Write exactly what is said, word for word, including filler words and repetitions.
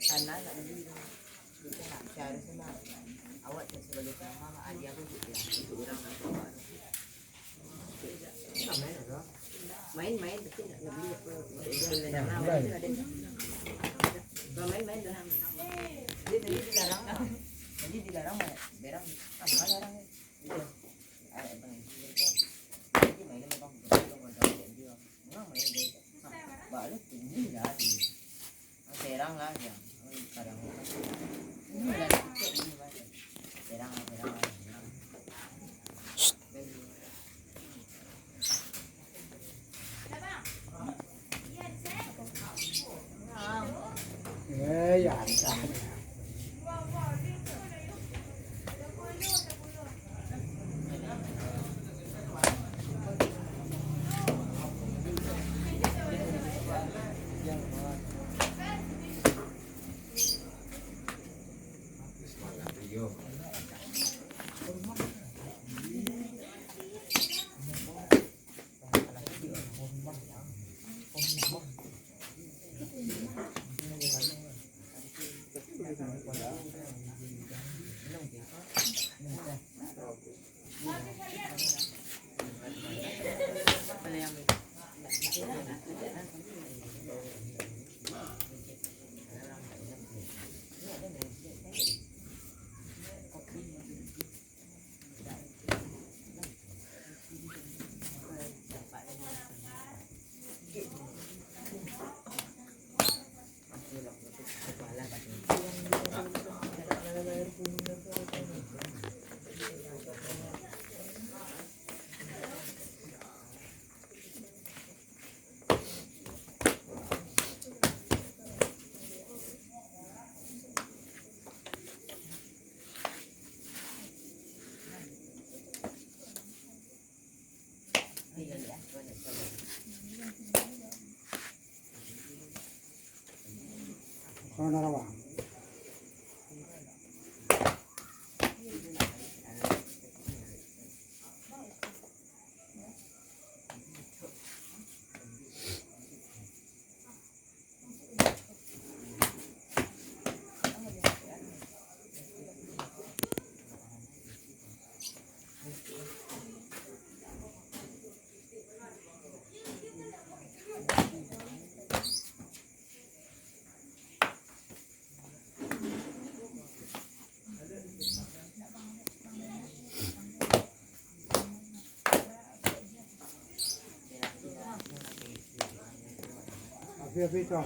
Sana nak beli. Seharusnya mah awak sebagai pengamal, adik aku gitu ya, itu orang nak bawa. Main-main, tapi nak beli apa? Main, main. Kalau main-main dah. Dia tadi dilarang lah. Tadi dilarang, berang. Ah, mana larang ni? Iya. Ada abang yang bilang, "Ini mainan abang, bukan abang, bukan abang," dia bilang. "Enggak main," dia bilang. Nah, balik tinggi lah dia. Nah, serang lah dia. Oh, kadang ini lah, cek ini lah dia. Serang lah, serang lah, serang. Eh, ya, ya. Api-api tu.